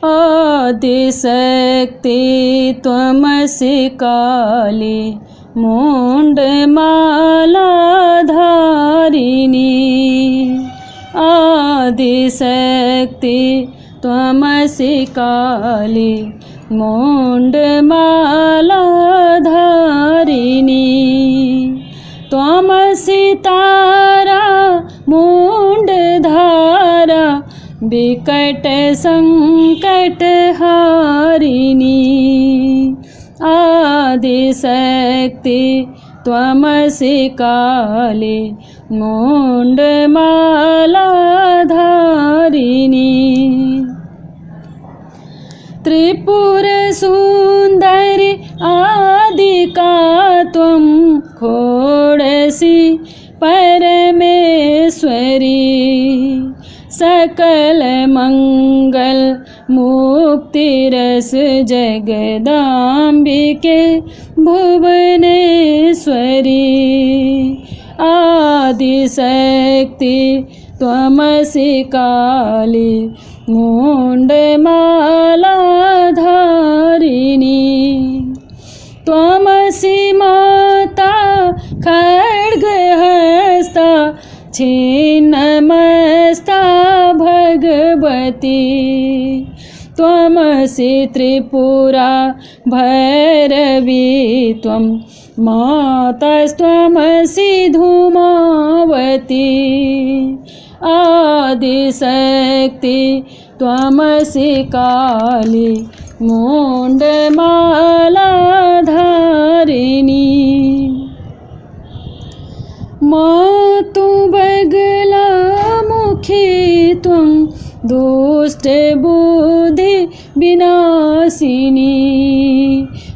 आदिशक्ति त्वमसि काली मुण्डमाला धारिणी। आदिशक्ति त्वमसि काली मुण्डमाला धारिणी। त्वमसि तारा मुण्डधारा विकट संकट हारिणी। आदिशक्ति त्वमसि काली मुण्डमाला धारिणी। त्रिपुर सुंदरी आदिका त्वं खोडसी परमेश्वरी। सकल मंगल मुक्तिरस जगदाम्बिके भुवनेश्वरी। आदिशक्ति त्वमसि काली मुण्डमाला धारिणी। त्वमसि माता खड्गहस्ता छिन्नमस्ता भगवती। त्वमसि त्रिपुरा भैरवी त्वं मातस्त्वमसि धूमावती। आदिशक्ति त्वमसि काली मुण्डमाला धारिणी। मातु बगला मुखी त्वं दुष्ट बुद्धि विनाशिनी।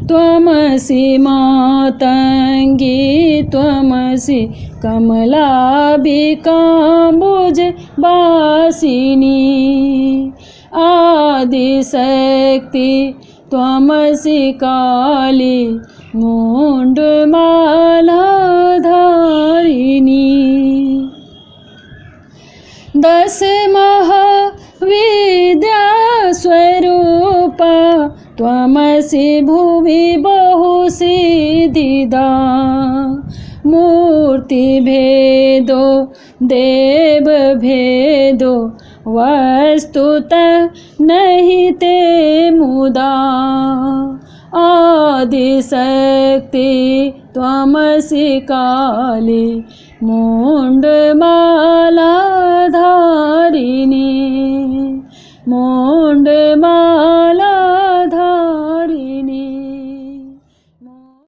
त्वमसि मातङ्गी त्वमसि कमलाबिकाम्बुज वासिनी। आदिशक्ति त्वमसि काली मुण्डमाला धारिणी। दश महाविद्या स्वरूपा त्वमसि भुवि बहुसिद्धिदा। मूर्तिभेदो देवभेदो वस्तुतः नहि ते मुदा। आदिशक्ति त्वमसि काली मुण्डमाला धारिणी। मुण्डमाला